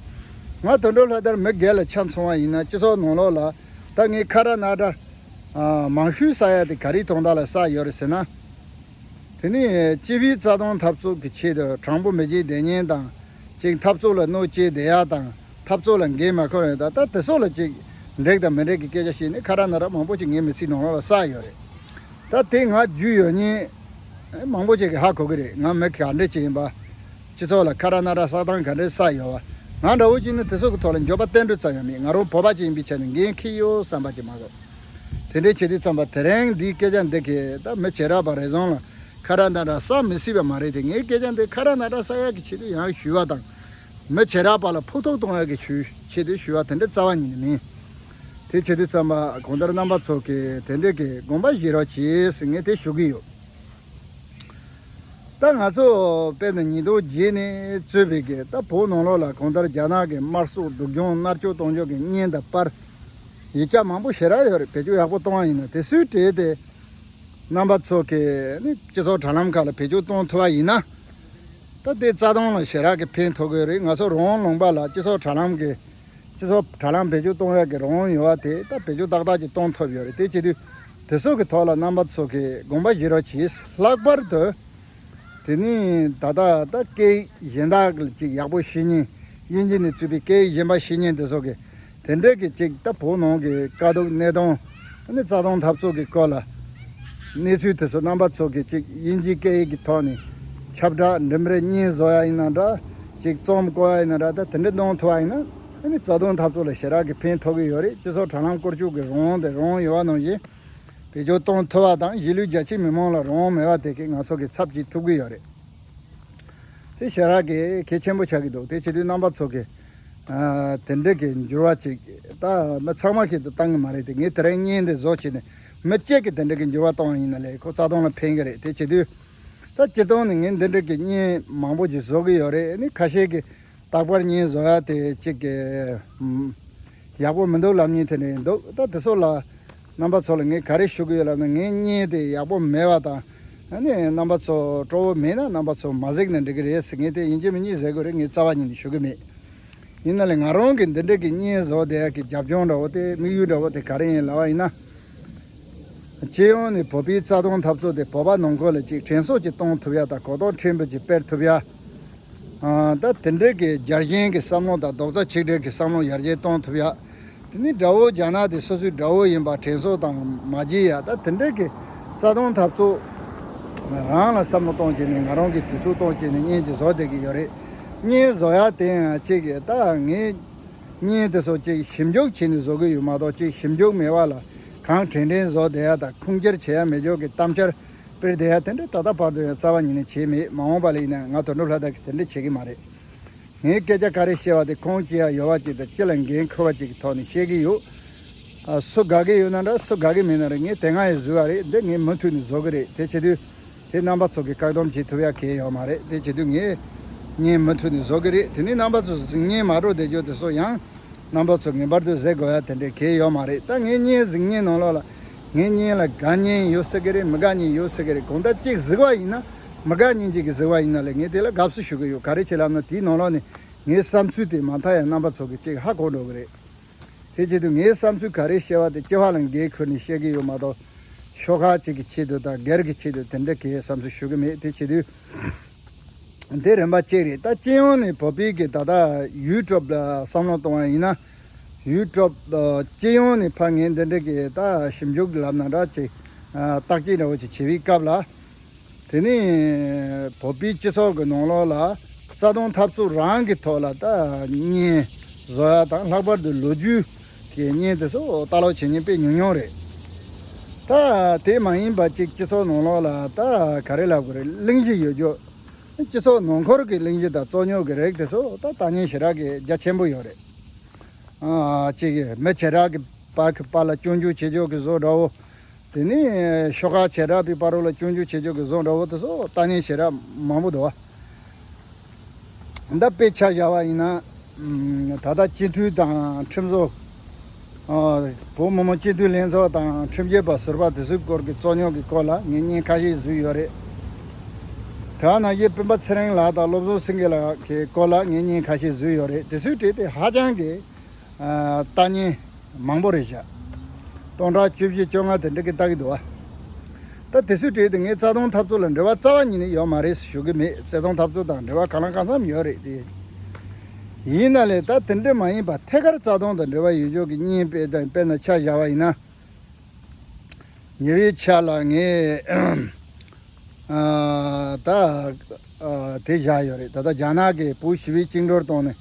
ང་དོན་གྲུབ་ལྷ་དར་མི་སྒེར་ལ་ཆ་མཚོན་པ་ཡིན་ན་སྤྱི་ཚོགས་ནང་ལོགས་ལ་ད་ངས་ཁ་ར་ན་ར་མང་ཤོས་བསགས་ཡག་དེ་ག་རེའི་དོན་དག་ལ་བསགས་ཡོད་རེད་ཟེར་ན། དེ་ནས་སྤྱི་པའི་རྩ་དོན་འཐབ་རྩོད་ཀྱི་ཆེད་དུ་དྲང་པོ་མི་བྱེད་བསྡད་མཁན་དང་། ཅིག་འཐབ་རྩོད་ལ་གནོད་བྱེད་བསྡད་ཡག་དང་འཐབ་རྩོད་ལ་འགན་མ་འཁུར་ཡག་དང་ད་དེ་ཚོ་ལ་ཅིག་འགྲིག་དང་མི་འགྲིག་གི་སྐད་ཆ་བཤད་ནས་ཁ་ར་ན་ར་མང་པོ་ཅིག་ངའི་མི་ཚེའི་ནང་ལོགས་ལ་བསགས་ཡོད་རེད། ད་དེ་ང་རྒྱུས་ཡོད་མཁན་མང་པོ་ཅིག་གིས་ཧ་གོ་གི་རེད། ང་མི་ག་འདྲ་ཅིག་ཡིན་པ། སྤྱི་ཚོགས་ལ་ཁ་ར་ན་ར་བསགས་སྟངས་ག་འདྲ་བསགས་ཡོད་པ། ང་འདྲ་བོ་ཅིག་ནི་དེ་ཚོ་གི་ཐོག་ལ་འགྱོད་པ་ཏན་ཏན་ཙམ་ཡང་མེད། ང་རང་བོད་པ་ཅིག་ཡིན་པའི་ཆ་ནས་འགན་འཁྱེར་ཡོད་བསམ་པ་ཅིག་མ་གཏོགས། དེ་འདྲའི་བྱེད་དུས་ཙམ་པ་དེ་རིང་འདིའི་སྐད་ཆ་འདི་གས་ད་མི་བྱེ་བྲག་པ་རེ་ཟུང་ལ་ཁ་ར་ན་ར་བསགས་མི་སྲིད་པ་མ་རེད་དེ། ངའི་སྐད་ཆ་འདི་ཁ་ར་ན་ར་བསགས་ཡག་གི་ཆེད་དུ་ཡང་ཞུས་པ་དང་། མི་བྱེ་བྲག་པ་ལ་ཕོག་ཐུག་གཏོང་ཡག་གི་ཆེད་དུ་ཞུས་པ་དེ་འདྲ་རྩ་བ་ཉིད་ནས་མིན། དེ་བྱེད་དུས་ཙམ་པ་གང་ལྟར་རྣམ་པ་ཚོ་གིས་དེ་འདྲའི་གི་དགོངས་པ་བཞེས་རོགས་གྱིས་ཟེར་ངས་དེ་ཞུ་གི་ཡོད། ད་ང་ཚོ་དཔེར་ན་ཉིས་སྟོང་བརྒྱད་ནས་བཙུགས་པའི་གི་ད་བོད་ནང་ལོགས་ལ་གང་ལྟར་རྒྱ་ནག་གི་དམར་གསོད་སྡུག་སྦྱོང་མནར་གཅོད་གཏོང་ཕྱོགས་ཀྱི་བརྙན་དང་པར་ཡིག་ཆ་མང་པོ་ཞེ་དྲག་ཡོད་རེད། བེད་སྤྱོད་ཡག་པོ་གཏོང་བ་ཡིན་ན་དེ་སུའི་གྲས་དེ་རྣམ་པ་ཚོ་གི་ནི་སྤྱི་ཚོགས་དྲ་ལམ་ཁག་ལ་བེད་སྤྱོད་གཏོང་ཐུབ་པ་ཡིན་ན། ད་དེ་རྩ་དོན་ལ་ཞེ་དྲག་གི་ཕན་ཐོགས་ཀྱི་རེད། ང་ཚོ་རང་དབང་ལུང་པ་ལ་སྤྱི་ཚོགས་དྲ་ལམ་གྱི་སྤྱི་ཚོགས་དྲ་ལམ་བེད་སྤྱོད་གཏོང་ཡག་གི་རང་དབང་ཡོད་པ་དེ་ད་བེད་སྤྱོད་ཏག་ཏག་ཅིག་གཏོང་ཐུབ་ཡོད་རེད། དེ་བྱེད་དུས་དེ་ཚོ་གི་ཐོག་ལ་རྣམ་པ་ཚོ་གི་དགོངས་པ་བཞེས་རོགས་གྱིས། ལྷག་པར་དུ་དེ་ནི་ད་ལྟ་ད་སྐད་ཡིག་གཞན་དག་ཅིག་ཡག་པོ་ཤེས་མཁན། དབྱིན་ཇི་ནས་བཙུགས་པའི་སྐད་ཡིག་གཞན་པ་ཤེས་མཁན་དེ་ཚོ་གི་དེ་འདྲ་གི་ཅིག་ད་བོད་ནང་གི་དཀའ་སྡུག་གནས་སྟངས། ཨ་ནི་རྩ་དོན་འཐབ་རྩོད་ཀྱི་སྐོར་ལ་གནས་ཚུལ་དེ་ཚོ་རྣམ་པ་ཚོ་གིས་ཅིག་དབྱིན་ཇིའི་སྐད་ཡིག་གི་ཐོག་ནས་ཁྱབ་བསྒྲགས་འགྲིམ་རེ་བརྙན་བཟོ་ཡ་ཡིན་ན་འདྲ། ཅིག་རྩོམ་བཀོད་ཡ་ཡིན་ན་འདྲ། ད་དེ་འདྲ་གནང་ཐུབ་པ་ཡིན་ན་ཨ་ནི་རྩ་དོན་འཐབ་རྩོད་ལ་ཞེ་དྲག་གི་ཕན་ཐོགས་ཀྱི་ཡོད་རེད། སྤྱི་ཚོགས་དྲ་ལམ་བཀོལ་སྤྱོད་ཀྱི་རང་དབང་དེ་རང་དབང་ཡོད་པ་ནང་བཞིན་བེད་སྤྱོད་གཏོང་ཐུབ་པ་དང་གཞིས་ལུས་རྒྱ་ཆེའི་མི་མང་ལ་རང་དབང་མེད་པ་དེ་གིས་ང་ཚོ་གི་ཚབ་བྱེད་ཐུབ་ཀྱི་ཡོད་རེད། དེ་ཞེ་དྲག་གི་གལ་ཆེན་པོ་ཆགས་ཀྱི་འདུག་དེ་བྱེད་དུས་རྣམ་པ་ཚོ་གི་ཨ། དེ་འདྲ་གི་འགྱུར་བ་ཅིག་ད་མི་ཚང་མ་ཞིག་ཏུ་བཏང་གི་མ་རེད་དེ། ངས་དེ་རིང་བརྙན་འདི་བཟོ་བྱས་ནས་མི་གཅིག་གིས་དེ་འདྲ་གི་འགྱུར་བ་གཏོང་བ་ཡིན་ན་ལས་ཁོ་རྩ་དོན་ལ་ཕན་གི་རེད། དེ་བྱེད་དུས་ད་སྤྱིར་བཏང་ནས་ངས་འདི་འདྲ་གི་བརྙན་མང་པོ་ཅིག་བཟོ་གི་ཡོད་རེད། ཨ་ནི་ཁ་ཤས་ཀྱིས་རྟག་པར་བརྙན་བཟོ་ཡ་དེ་ཅིག་གི་ཨམ། ཡག་པོ་མི་འདུག་ལབ་མཁན་དེ་འདྲ་འདུག་ད་དེ་ཚོ་ལ་རྣམ་པ་ཚོ་ལ་ངས་ག་རེ་ཞུ་གི་ཡོད་ལབ་ན། ངའི་བརྙན་དེ་ཡག་པོ་མེད་པ་དང་། ཨ་ནི་རྣམ་པ་ཚོ་སྤྲོ་བོ་མེད་ན་རྣམ་པ་ཚོ་མ་གཟིགས་ན་འགྲིག་གི་རེད་ཟེར། ངས་དེ་ཡིན་གཅིག་མིན་གཉིས་ཟེར་དགོས་རེད། ངས་རྩ་བ་ཉིད་ནས་ཞུ་གི་མེད། ཡིན་ན་ལས་ང་རང་གིས་འདི་འདྲ་གི་བརྙན་བཟོ་བསྡད་ཡག་གི་རྒྱབ་ལྗོངས་འདྲ་བོ་དེ་དམིགས་ཡུལ་འདྲ་བོ་དེ་ག་རེ་ཡིན་ལབ་པ་ཡིན་ན། སྤྱི་ཡོངས་ནས་བོད་པའི་རྩ་དོན་འཐབ་རྩོད་དེ་བོད་པ་ནང་ཁུལ་ལ་ཅིག་དྲན་གསོ་ཅིག་གཏོང་ཐུབ་ཡ་དང་གོ་རྟོགས་ཕྲན་བུ་ཅིག་སྤེལ་ཐུབ་ཡ། ཨ། ད་དེ་འདྲའི་གི་རྒྱལ་ཞེན་གྱི་བསམ་བློ་དང་རྡོག་རྩ་གཅིག་སྒྲིལ་གྱི་བསམ་བློ་ཡར་རྒྱས་གཏོང་ཐུབ་ཡ། དེ་ནི་དགྲ་བོ་རྒྱ་ནག་དེ་སོ་སོའི་དགྲ་བོ་ཡིན་པ་དྲན་གསོ་དང་མ་བརྗེད་ཡ། ད་དེ་འདྲའི་གི་རྩ་དོན་འཐབ་རྩོད་རང་ལ་བསམ་བློ་གཏོང་བྱས་ནས་ང་རང་གི་དུས་ཚོད་གཏོང་བྱས་ནས་བརྙན་ཅིག་བཟོ་བསྡད་ཀྱི་ཡོད་རེད། བརྙན་བཟོ་ཡ་དེ་ཡང་ཅིག་གི་ད་ངས་བརྙན་དེ་ཚོ་ཅིག་ཞིབ་འཇུག་བྱས་ནས་བཟོ་གི་ཡོད་མ་གཏོགས། ཅིག་ཞིབ་འཇུག་མེད་པ་ལ་གང་དྲན་དྲན་བཟོ་བསྡད་ཡ་དང་ཁུངས་སྐྱེལ་བྱེད་ཡ་མེད་ཅོག་གི་གཏམ་འཆལ་སྤེལ་བསྡད་ཡ་དེ་འདྲ་ད་ལྟ་བར་དུ་ཡང་རྩ་བ་ཉིད་ནས་བྱས་མེད། མ་འོངས་པ་ལ་ཡིན་ན་ང་དོན་གྲུབ་ལྷ་དར་གྱིས་དེ་འདྲ་བྱེད་ཀྱི་མ་རེད། ངས་སྐད་ཆ་ག་རེ་བཤད་པ་དེ་ཁུངས་སྐྱེལ་ཡ་ཡོད་པ་ཅིག་དང་། སྤྱི་ལ་འགན་འཁུར་བ་ཅིག་གི་ཐོག་ནས་བཤད་ཀྱི་ཡོད། ཨ། སུ་དགའ་གི་ཡོད་ན་འདྲ། སུ་དགའ་གི་མེད་ན་རེད། ངས་དེ་སྔ་ཡང་བཟོས་པ་རེད། འདི་ངས་མུ་མཐུད་ནས་བཟོ་གི་རེད། དེ་བྱེད་དུས་དེ་རྣམ་པ་ཚོ་གིས་བཀག་སྡོམ་བྱེད་ཐུབ་ཡ་གང་ཡང་ཡོད་མ་རེད། དེ་བྱེད་དུས་ངས་བརྙན་མུ་མཐུད་ནས་བཟོ་གི་རེད། དེ་ནས་རྣམ་པ་ཚོ་གཟིགས་མཁན་མ་འགྲོ་བསྡད་རྒྱུ་དེ་ཚོ་ཡང་རྣམ་པ་ཚོ་ངེས་པར་དུ་གཟིགས་དགོས་ཡ་དེ་འདྲ་གང་ཡང་ཡོད་མ་རེད། ད་ངས་བརྙན་གཟིགས་མཁན་ནང་ལོགས་ལ་ངའི་བརྙན་ལ་དགའ་མཁན་ཡོད་སྲིད་ཀྱི་རེད། མི་དགའ་མཁན་ཡོད་སྲིད་ཀྱི་རེད། གང་ལྟར་གཅིག་གཟིགས་པ་ཡིན་ན། མི་དགའ་མཁན་གཅིག་གིས་གཟིགས་པ་ཡིན་ན་ལས་ངས་དེ་ལ་དགའ་བསུ་ཞུ་གི་ཡོད། ག་རེ་བྱས་ལབ་ན་དེའི་ནང་ལོགས་ནས་ངའི་བསམ་ཚུལ་དེ་མ་མཐའ་ཡང་རྣམ་པ་ཚོ་གིས་གཅིག་ཧ་གོ་འགྲོ་གི་རེད། དེ་བྱེད་དུས་ངའི་བསམ་ཚུལ་ག་རེ་བཤད་པ་དེ་སྤྱི་པ་ལ་འགན་ཁུར་ནས་བཤད་ཀྱི་ཡོད་མ་གཏོགས། ཤོག་ཁག་ཅིག་གི་ཆེད་དུ་དང་སྒེར་གྱི་ཆེད་དུ་དེ་འདྲ་གི་བསམ་ཚུལ་ཞུ་གི་མེད། དེ་བྱེད་དུས་དེ་རིམ་པ་གཅིག་རེད། ད་སྤྱི་ཡོངས་ནས་བོད་པའི་གི་ད་ལྟ་ཡུ་ཊུབ་ལ་བསམ་བློ་གཏོང་བ་ཡིན་ན། ཡུ་ཊུབ་ཨ། སྤྱི་ཡོངས་ནས་ཕར་ངས་འདི་འདྲ་གི་ད་ཞིབ་འཇུག་ལབ་ན་འདྲ་ཅིག་ཨ། བརྟག་དཔྱད་འདྲ་བོ་ཅིག་བྱེད་པའི་སྐབས་ལ། དེ་ནས་བོད་པའི་སྤྱི་ཚོགས་ཀྱི་ནང་ལོགས་ལ་རྩ་དོན་འཐབ་རྩོད་རང་གི་ཐོག་ལ་ད་བརྙན་བཟོ་ཡ་དང་། ལྷག་པར་དུ་ལོ་རྒྱུས་ཀྱི་བརྙན་དེ་ཚོ་ལྟ་ཀློག་བྱེད་མཁན་དཔེ་ཉུང་ཉུང་རེད། ད་དེ་མ་ཡིན་པ་ཅིག་སྤྱི་ཚོགས་ནང་ལོགས་ལ་ད་ག་རེ་ལབ་དགོས་རེད། གླེང་གཞི་ཡོད་རྒྱུ། སྤྱི་ཚོགས་ནང་འཁོར་གྱི་གླེང་གཞི་དང་རྩོད་རྙོག་གི་རིགས་དེ་ཚོ་ད་ལྟ་ཉན་ཞེ་དྲག་གི་རྒྱ་ཆེན་པོ་ཡོད་རེད། ཨ། ཅིག་མི་ཞེ་དྲག་གི་བར་གྱི་བར་ལ་སྐྱོན་བརྗོད་བྱེད་ཕྱོགས་ཀྱི་བཟོ་འདྲ་བོ། དེ་ནས་ཤོག་ཁག་ཞེ་དྲག་པའི་བར་ལ་སྐྱོན་བརྗོད་བྱེད་ཕྱོགས་ཀྱི་བཟོ་འདྲ་བོ་དེ་ཚོ་ལྟ་ཉན་ཞེ་དྲག་མང་པོ་འདུག་བ། ད་དཔེ་ཆ་བཞག་པ་ཡིན་ན། ཨམ། ད་ལྟ་སྤྱི་འཐུས་དང་ཁྲིམས་བཟོ། ཨ། བོད་མི་མང་སྤྱི་འཐུས་ལྷན་ཚོགས་དང་ཁྲིམས་ཞིབ་པ་ཟུར་པ་དེ་ཚོའི་སྐོར་གྱི་རྩོད་རྙོག་གི་སྐོར་ལ་ངས་བརྙན་ཁ་ཤས་བཟོས་ཡོད་རེད། དེ་ནང་བཞིན་སྤེན་པ་ཚེ་རིང་ལགས་དང་བློ་བཟང་སེང་གེ་ལགས་ཀྱི་སྐོར་ལ་ངས་བརྙན་ཁ་ཤས་བཟོས་ཡོད་རེད། དེ་ཚོའི་གྲས་དེ་ཧ་ཅང་གི་ཨ། ལྟ་ཉན་མང་པོ་རེད་བཞག་སྟོང་ཕྲག་བཅུ་བཞི་བཅོ་ལྔ་དེ་འདྲ་གི་ལྟ་གི་འདུག་བ། ད་དེ་ཚོའི་གྲས་དེ་ངས་རྩ་དོན་འཐབ་རྩོད་ལ་འབྲེལ་བ་རྩ་བ་ཉིད་ནས་ཡོད་མ་རེད་ཞུ་གི་མེད། རྩ་དོན་འཐབ་རྩོད་དང་འབྲེལ་བ་གང་ལ་གང་འཚམ་ཡོད་རེད་དེ། ཡིན་ན་ལས་ད་དེ་འདྲ་མ་ཡིན་པ་ཐད་ཀར་རྩ་དོན་དང་འབྲེལ་བ་ཡོད་ཕྱོགས་ཀྱི་བརྙན། དཔེ་དང་དཔེར་ན་ཆ་བཞག་པ་ཡིན་ན། ཉེ་བའི་ཆར་ལ་ངས་ཨ། ད་ཨ། དེ་བཞག་ཡོད་རེད། ད་ལྟ་རྒྱ་ནག་གིས་བོད་ཞི་བའི་བཅིངས་འགྲོལ་བཏང་ནས་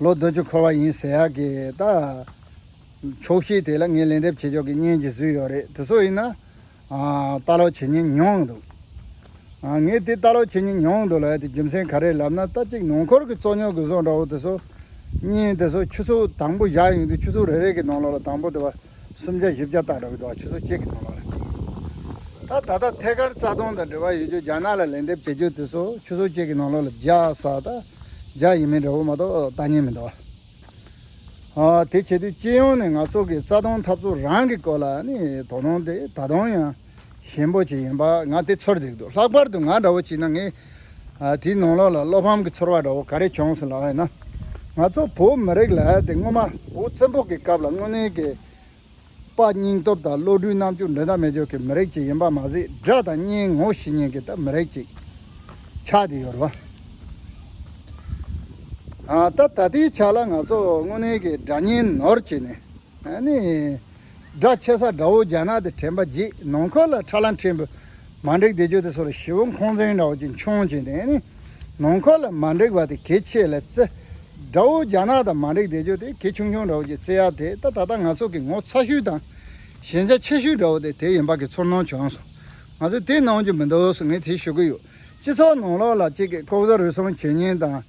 ལོ་བདུན་ཅུ་འཁོར་བ་ཡིན་ཟེར་ཡག་གི་ད་འཁྱོག་བཤད་དེ་ལ་ངས་ལན་འདེབས་བྱེད་ཕྱོགས་ཀྱི་བརྙན་ཅིག་བཟོས་ཡོད་རེད། དེ་ཚོ་ཡིན་ན་ཨ། ལྟ་ཀློག་བྱེད་མཁན་ཉུང་འདུག་ཨ། ངས་དེ་ལྟ་ཀློག་བྱེད་མཁན་ཉུང་འདུག་ལབ་ཡ་དེ་རྒྱུ་མཚན་ག་རེ་ལབ་ན། ད་ཅིག་ནང་ཁུལ་གྱི་རྩོད་རྙོག་གི་བཟོ་འདྲ་བོ་དེ་ཚོ། བརྙན་དེ་ཚོ་ཆུ་ཚོད་དང་པོ་བཞག་ཡོང་དུས་ཆུ་ཚོད་རེ་རེ་གི་ནང་ལོགས་ལ་དང་པོ་དེ་བ་སུམ་བརྒྱ་བཞི་བརྒྱ་ལྟ་འདྲ་བོ་འདུག་ཆུ་ཚོད་གཅིག་གི་ནང་ལོགས་ལ། ད་ད་ལྟ་ཐད་ཀར་རྩ་དོན་དང་འབྲེལ་བ་ཡོད་རྒྱུ། རྒྱ་ནག་ལ་ལན་འདེབས་བྱེད་རྒྱུ་དེ་ཚོ་ཆུ་ཚོད་གཅིག་གི་ནང་ལོགས་ལ་རྒྱག་ས་ད་རྒྱག་ཡིན་མིན་འདྲ་བོ་མ་གཏོགས་ལྟ་ཉན་མི་འདུག་ཨ། དེ་བྱེད་དུས་སྤྱི་ཡོངས་ནས་ང་ཚོ་གི་རྩ་དོན་འཐབ་རྩོད་རང་གི་སྐོར་ལ་ནི་དོ་སྣང་དེ་ད་དུང་ཡང་ཞན་པོ་ཅིག་ཡིན་པ་ང་དེ་ཚོར་བསྡད་འདུག་ལྷག་པར་དུ་ང་འདྲ་བོ་བྱས་ན་ངས་ཨ། དེའི་ནང་ལོགས་ལ་བློ་ཕམ་གྱི་ཚོར་བ་འདྲ་བོ་ག་རེ་བྱུང་སོང་ལབ་ཡིན་ན། ང་ཚོ་བོད་མི་རིགས་ལ་དེ་སྔོན་མ་བོད་བཙན་པོ་གི་སྐབས་ལ་དངོས་གནས་ཀྱི་དཔའ་སྙིང་སྟོབས་དང་བློ་གྲོས་རྣམ་དཔྱོད་འགྲན་ཟླ་མེད་རྒྱུ་གི་མི་རིགས་ཅིག་ཡིན་པ་མ་ཟད། དགྲ་དང་གཉེན་ངོ་ཤེས་མཁན་གྱི་ད་མི་རིགས་ཅིག་ཆགས་བསྡད་ཡོད་རེད་བ། ཨ། ད་ད་ལྟའི་ཆ་ལ་ང་ཚོ་དངོས་གནས་ཀྱི་དགྲ་གཉེན་ནོར་བྱས་ནས། ཨ་ནི། དགྲ་ཆེ་ས་དགྲ་བོ་རྒྱ་ནག་དེ་དྲན་པ་བརྗེད། ནང་ཁུལ་ལ་ཁྲ་ལམ་ཕྲན་བུ་མ་འགྲིག་བསྡད་རྒྱུ་དེ་ཚོ་ལ་ཞེ་པོ་འཁོན་འཛིན་འདྲ་བོ་ཅིག་མཆོང་བྱས་ནས་ནི། ནང་ཁུལ་ལ་མ་འགྲིག་པ་དེ་གལ་ཆེ་ལ་བརྩི། དགྲ་བོ་རྒྱ་ནག་དང་མ་འགྲིག་བསྡད་རྒྱུ་དེ་གལ་ཆུང་ཆུང་འདྲ་བོ་ཅིག་བརྩི་ཡ་དེ་ད་ད་ལྟ་ང་ཚོ་གི་ངོ་ཚ་ཤོས་དང་ཞན་ཆ་ཆེ་ཤོས་འདྲ་བོ་དེ་དེ་ཡིན་པ་གི་ཚོར་སྣང་བྱུང་སོང་། ང་ཚོས་དེ་གནང་རྒྱུ་མི་འདུག་ཟེར་ངས་དེ་ཞུ་གི་ཡོད། སྤྱི་ཚོགས་ནང་ལོགས་ལ་གཅིག་གི་ལྐོག་ཟ་རུལ་སུངས་བྱེད་མཁན་དང་།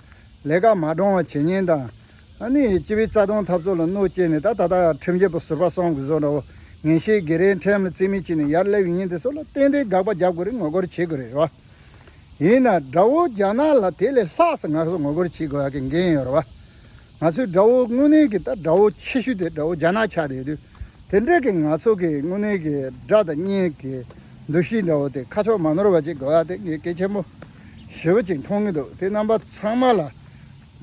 ལས་ཀ་མ་འདྲོང་བ་བྱེད་མཁན་དང་། ཨ་ནི་སྤྱི་པའི་རྩ་དོན་འཐབ་རྩོད་ལ་གནོད་སྐྱེལ་ནས། ད་ད་ལྟ་ཁྲིམས་བརྒྱུད་པ་ཟུར་པ་གསུམ་གྱི་བཟོ་འདྲ་བོ། ངན་བྱུས་སྒེར་རའི་ཁྲིམས་ལ་རྩིས་མེད་བྱས་ནས་ཡར་སླེབས་ཡོང་མཁན་དེ་ཚོ་ལ་ཏན་ཏན་དགག་པ་རྒྱག་དགོས་རེད། ངོ་རྒོལ་བྱེད་དགོས་རེད་བ། ཡིན་ན་དགྲ་བོ་རྒྱ་ནག་ལ་དེ་ལས་ལྷག་ཙམ་ང་ཚོ་ངོ་རྒོལ་བྱེད་དགོས་ཡ་གི་འགན་ཡོད་རེད་བ། ང་ཚོའི་དགྲ་བོ་དངོས་གནས་ཀྱི་ད་དགྲ་བོ་ཆེ་ཤོས་དེ་དགྲ་བོ་རྒྱ་ནག་ཆགས་བསྡད་དུས། དེ་འདྲ་གི་ང་ཚོ་གི་དངོས་གནས་ཀྱི་དགྲ་དང་གཉེན་གྱི་འདུ་ཤེས་འདྲ་བོ་དེ་ཁ་ཕྱོགས་མ་ནོར་བ་ཅིག་དགོས་ཡ་དེ་ངས་གལ་ཆེན་པོ་ཞེ་པོ་ཅིག་མཐོང་གི་འདུག་དེ་རྣམ་པ་ཚང་མ་ལ།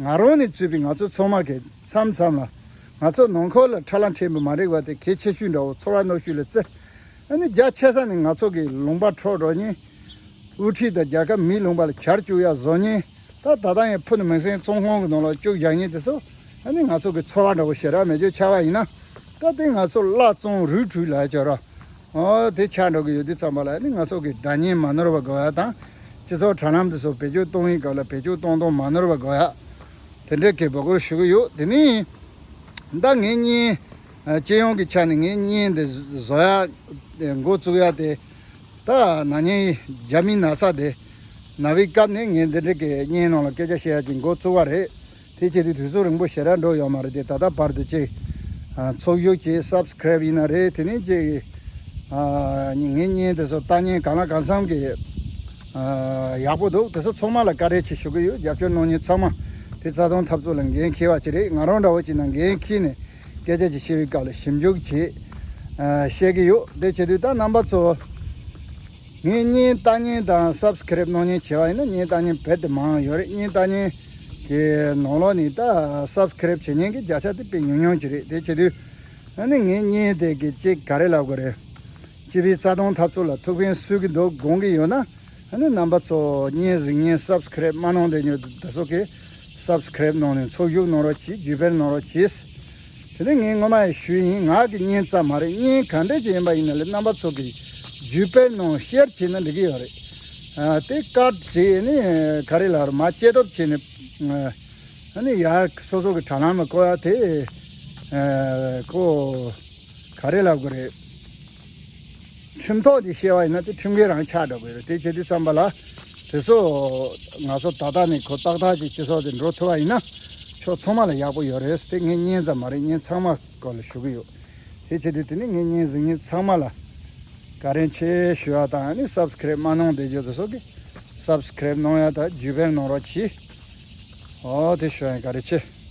ང་རང་ནས་གཙོས་པའི་ང་ཚོ་ཚང་མ་གི་མཚམས་མཚམས་ལ། ང་ཚོ་ནང་ཁུལ་ལ་ཁྲ་ལམ་ཕྲན་བུ་མ་འགྲིག་པ་དེ་གལ་ཆེ་ཤོས་འདྲ་བོ་ཚོར་བ་རྣོ་ཤོས་ལ་བརྩི། ཨ་ནི་རྒྱ་ཆེ་ས་ནས་ང་ཚོ་གི་ལུང་པ་འཕྲོག་འགྲོ་མཁན། དབུ་ཁྲིད་དང་རྒྱལ་ཁབ་མིའི་ལུང་པ་ལ་གྱར་བཅུག་ཡ་བཟོ་མཁན། ད་ད་ལྟ་ཡང་ཕུ་ནུ་མིང་སྲིང་བཙོན་ཁང་གི་ནང་ལ་བཅུག་བཞག་མཁན་དེ་ཚོ། ཨ་ནི་ང་ཚོ་གི་ཚོར་བ་འདྲ་བོ་ཞེ་དྲག་མེད་རྒྱུ་ཆགས་པ་ཡིན་ན། ད་དེ་ང་ཚོ་བླ་བཙོང་རུལ་བྲོས་ལ་བྱ་ར། ཨོ། དེ་ཆགས་འགྲོ་གི་ཡོད་དུས་ཙམ་པ་ལ་ནི་ང་ཚོ་གི་དགྲ་གཉེན་མ་ནོར་བ་དགོས་ཡ་དང་། སྤྱི་ཚོགས་དྲ་ལམ་དེ་ཚོ་བེད་སྤྱོད་གཏོང་བའི་སྐབས་ལ་བེད་སྤྱོད་གཏོང་སྟངས་མ་ནོར་བ་དགོས་ཡ། དེ་འདྲའི་གི་འབོད་སྐུལ་ཞུ་གི་ཡོད། དེ་ནི་ད་ངའི་བརྙན། ཨ། སྤྱི་ཡོངས་ཀྱི་ཆ་ནས་ངའི་བརྙན་དེ་བཟོ་ཡ། འགོ་བཙུགས་ཡ་དེ། ད་ན་ནིང་རྒྱ་མིའི་ན་ཚ་དེ་ན་བའི་སྐབས་ནས་ངས་འདི་འདྲ་གི་བརྙན་ནང་ལ་སྐད་ཆ་བཤད་ཡ་ཅིག་འགོ་བཙུགས་པ་རེད། དེ་བྱེད་དུས་དུས་ཚོད་རིང་པོ་ཞེ་དྲག་འགྲོ་ཡོད་མ་རེད་དེ། ད་ལྟ་བར་དུ་ཅིག་ཨ། ཚོགས་ཞུགས་ཅིག་སབ་སི་ཀེ་རེབ་ཡིན་ན་རེད། དེ་ནས་ཅིག་ཨ། ངའི་བརྙན་དེ་ཚོ་ལྟ་མཁན་གང་ལ་གང་འཚམ་གི་ཨ། ཡག་པོ་འདུག་དེ་ཚོ་ཚང་མ་ལ་བཀའ་དྲིན་ཆེ་ཞུ་གི་ཡོད། རྒྱབ་སྐྱོར་གནང་མཁན་ཚང་མ། དེ་རྩ་དོན་འཐབ་རྩོད་ལ་འགན་འཁྱེར་བ་ཅིག་རེད། ང་རང་འདྲ་བོ་ཅིག་ན་འགན་འཁྱེར་ནས་སྐད་ཆ་ཅིག་བཤད་པའི་སྐབས་ལ་ཞིབ་འཇུག་བྱེད། ཨ། བཤད་ཀྱི་ཡོད། དེ་བྱེད་དུས་ད་རྣམ་པ་ཚོ། ངའི་བརྙན་ལྟ་མཁན་དང་སབ་སི་ཀེ་རེབ་གནང་མཁན་བྱས་པ་ཡིན་ན། བརྙན་ལྟ་མཁན་རྦད་དེ་མང་ཡོད་རེད། བརྙན་ལྟ་མཁན་གྱི་ནང་ལོགས་ནས་ད་སབ་སི་ཀེ་རེབ་བྱེད་མཁན་གྱི་བརྒྱ་ཆ་དེ་དཔེ་ཉུང་ཉུང་ཅིག་རེད། དེ་བྱེད་དུས་ཨ་ནི་ངའི་བརྙན་དེ་གི་ཅིག་ག་རེ་ལབ་དགོས་རེད། སྤྱི་པའི་རྩ་དོན་འཐབ་རྩོད་ལ་ཐུགས་ཕན་གསོས་ཀྱི་འདུག་དགོངས་ཀྱི་ཡོད་ན། ཨ་ནི་རྣམ་པ་ཚོ་བརྙན་གཟིགས་མཁན་སབ་སི་ཀེ་རེབ་མ་གནང་བསྡད་མཁན་དེ་ཚོ་གིས་སབ་སི་ཀེ་རེབ་གནང་ནས་ཚོགས་ཞུགས་གནང་རོགས་གྱིས། བརྒྱུད་སྤེལ་གནང་རོགས་གྱིས། དེ་ནས་ངས་སྔོན་མ་ཡང་ཞུས་ཡིན། ང་གི་བརྙན་ཙམ་མ་རེད། བརྙན་ག་འདྲ་ཅིག་ཡིན་པ་ཡིན་ན་ལས་རྣམ་པ་ཚོ་གིས་བརྒྱུད་སྤེལ་གནང་ཤེར་བྱས་ན་འགྲིག་གི་ཡོད་རེད། ཨ། དེ་ཀ་བྱས་ནས་ག་རེ་ལབ་རེད། མ་སྐྱེ་སྟོབས་བྱས་ནས། ཨ་ནི་ཡར་སོ་སོ་གི་དྲ་ལམ་ལ་བཀོད་ཡ་དེ། ཨ། ཁོ་ག་རེ་ལབ་དགོས་རེད། ཁྲིམས་ཐོག་ནས་བཤད་པ་ཡིན་ན་དེ་ཁྲིམས་འགལ་རང་ཆགས་འགྲོ་གི་རེད། དེ་བྱེད་དུས་ཙམ་པ་ལ་དེ་ཚོ་ང་ཚོ་ད་ལྟ་ནས་ཁོ་ཏག་ཏག་ཅིག་སྤྱི་ཚོགས་དེ་འགྲོ་ཐུབ་པ་ཡིན་ན་ཕྱོགས་ཚང་མ་ལ་ཡག་པོ་ཡོད་རེད། དེ་ངའི་བརྙན་ཙམ་མ་རེད། བརྙན་ཚང་མ་སྐོར་ལ་ཞུ་གི་ཡོད། དེ་བྱེད་དུས་དེ་ནི་ངའི་བརྙན་གཟིགས་མཁན་ཚང་མ་ལ་བཀའ་དྲིན་ཆེ་ཞུ་བ་དང་། ཨ་ནི་སབ་སི་ཀེ་རེབ་མ་གནང་བསྡད་རྒྱུ་དེ་ཚོ་གིས་སབ་སི་ཀེ་རེབ་གནང་ཡ་དང་བརྒྱུད་སྤེལ་གནང་རོགས་གྱིས། ཨོ། དེ་ཞུ་ཡ་ཡིན། བཀའ་དྲིན་ཆེ།